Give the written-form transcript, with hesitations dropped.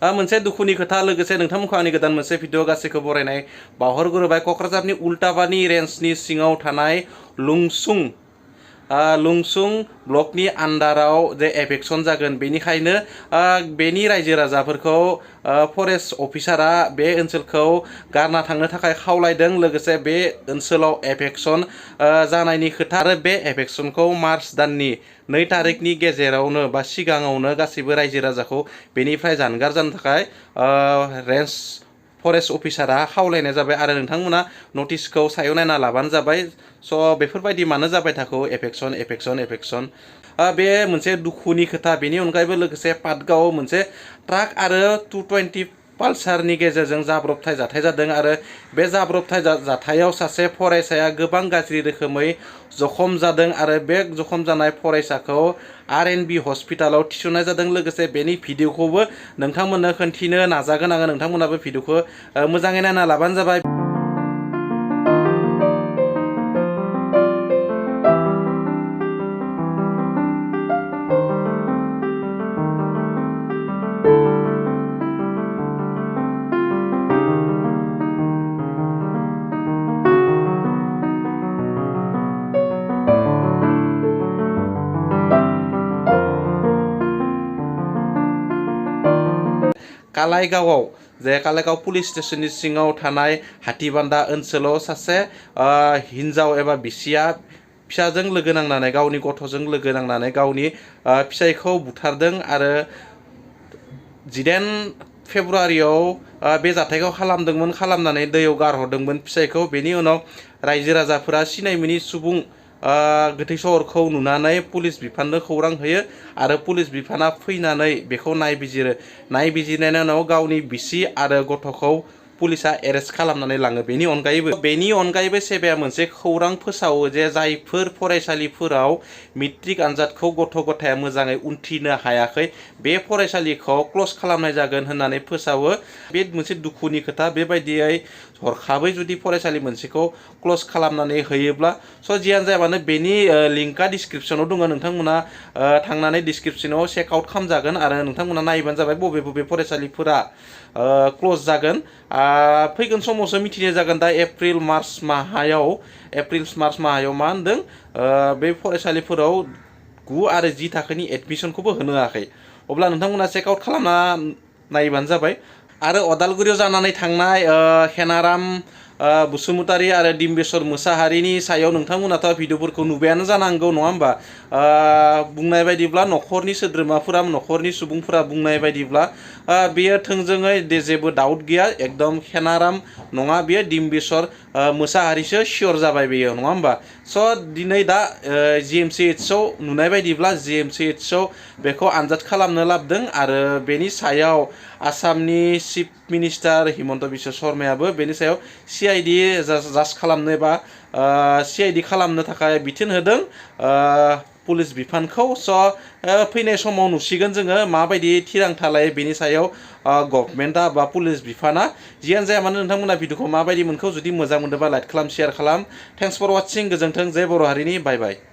मोनसे दुखुनि खोथा लोगोसे नोंथांमोनखौ आंनि गोदान मोनसे भिडिअ गासैखौ बरायनाय बावहरग्रोबाय। क'क्राझारनि उल्टाबानि रेन्जनि सिङाव थानाय लुंसुं ब्लकनि आन्डाराव जे एभेक्सन जागोन, बेनिखायनो बेनि रायजो राजाफोरखौ फरेस्ट अफिसारा बे ओनसोलखौ गारना थांनो थाखाय खावलायदों। लोगोसे बे ओनसोलाव एभेक्सन जानायनि खोथा आरो बे एभेक्सनखौ मार्च दाननि 2 तारिखनि गेजेरावनो बा सिगाङावनो गासैबो रायजो राजाखौ बेनिफ्राय जानगार जानो थाखाय रेन्ज फरेस्ट अफिसारा खावलायनाय जाबाय आरो नोंथांमोना नटिसखौ सायाव नायना लाबानो जाबाय। स' बेफोरबायदि मानो जाबाय थाखो एभेक्सन बे मोनसे दुखुनि खोथा। बेनि अनगायैबो लोगोसे पाटगाव मोनसे ट्राक आरो 220 पालसारनि गेजेरजों जाब्रबथाय जाथाय जादों आरो बे जाब्रबथाय जाथायाव सासे फरायसाया गोबां गाज्रि रोखोमै जखम जादों आरो बे जखम जानाय फरायसाखौ RNB हस्पिटालाव थिसननाय जादों। लोगोसे बेनि भिडिअखौबो नोंथांमोननो खोन्थिनो नाजागोन आङो। नोंथांमोनाबो भिडिअखौ मोजाङै नायना लाबानो जाबाय। कालाइगावआव जे कालाइगाव पुलिस स्टेशननि सिङाव थानाय हाथिबान्दा ओनसोलाव सासे हिन्जाव एबा बिसिया फिसाजों लोगो नांनानै गावनि गथ'जों लोगो नांनानै गावनि फिसायखौ बुथारदों आरो 19 फेब्रुवारियाव बे जाथायखौ खालामनानै दैयाव गारहरदोंमोन फिसायखौ। बेनि उनाव रायजो राजाफोरा सिनाय मोनि सुबुं गोथै सहरखौ नुनानै पुलिस बिफाननो खौरां होयो आरो पुलिस बिफाना फैनानै बेखौ नायबिजिरो। नायबिजिरनायनि उनाव गावनि बिसि आरो गथ'खौ पुलिसा एरेस्ट खालामनानै लाङो। बेनि अनगायैबो सेबाया मोनसे खौरां फोसावो जे जायफोर फरायसालिफोराव मेट्रिक आनजादखौ गथ' गथाया मोजाङै उनथ्रिनो हायाखै, बे फरायसालिखौ क्ल'ज खालामनाय जागोन होननानै फोसावो। बे मोनसे दुखुनि खोथा। बेबायदियै हरखाबै जुदि फरायसालि मोनसेखौ क्ल'ज खालामनानै होयोब्ला जियानो जाया मानो बेनि लिंकआ डिसक्रिपसनाव दङ। नोंथांमोना थांनानै डिसक्रिपसनाव चेक आउट खालामजागोन आरो नोंथांमोना नायबानो जाबाय बबे फरायसालिफोरा क्ल'ज जागोन। फैगोन समावसो मिथिनाय जागोन। दा एप्रिल मार्च माहायाव मा होनदों, बे फरायसालिफोराव 9 आरो 10 थाखोनि एडमिसनखौबो होनो हायाखै। अब्ला नोंथांमोना चेक आउट खालामना नायबानो जाबाय। आरो उदालगुरियाव जानानै थांनाय हेनाराम बसुमतारी आरो डिम्बेश्वर मोसाहारिनि सायाव नोंथांमोनाथ' भिडिअफोरखौ नुबायानो जानांगौ, नङा होमबा? बुंनाय बायदिब्ला न'खरनि सुबुंफोरा बुंनाय बायदिब्ला बेयो थोंजोङै जेबो डाउट गैया, एकदम हेनाराम नङा, बेयो डिम्बेश्वर मोसाहारिसो सियर जाबाय बेयो, नङा होमबा? दिनै दा GMCHआव नुनाय बायदिब्ला GMCHआव बेखौ आनजाद खालामनो लाबोदों आरो बेनि सायाव आसामनि चिफ मिनिस्टार हिमन्त बिश्व शर्मायाबो बेनि सायाव CID खालामनो थाखाय बिथोन होदों पुलिस बिफानखौ। फैनाय समाव नुसिगोन जोङो माबायदि थिरांथा लायो बेनि सायाव गभर्नमेन्टआ बा पुलिस बिफाना। जियानो जाया मानो नोंथांमोना भिडिअखौ माबायदि मोनखौ जुदि मोजां मोनदोंबा लाइक खालाम, शेयार खालाम। Thanks for watching. गोजोन्थों। जय बर' हारिनि। बाय बाय।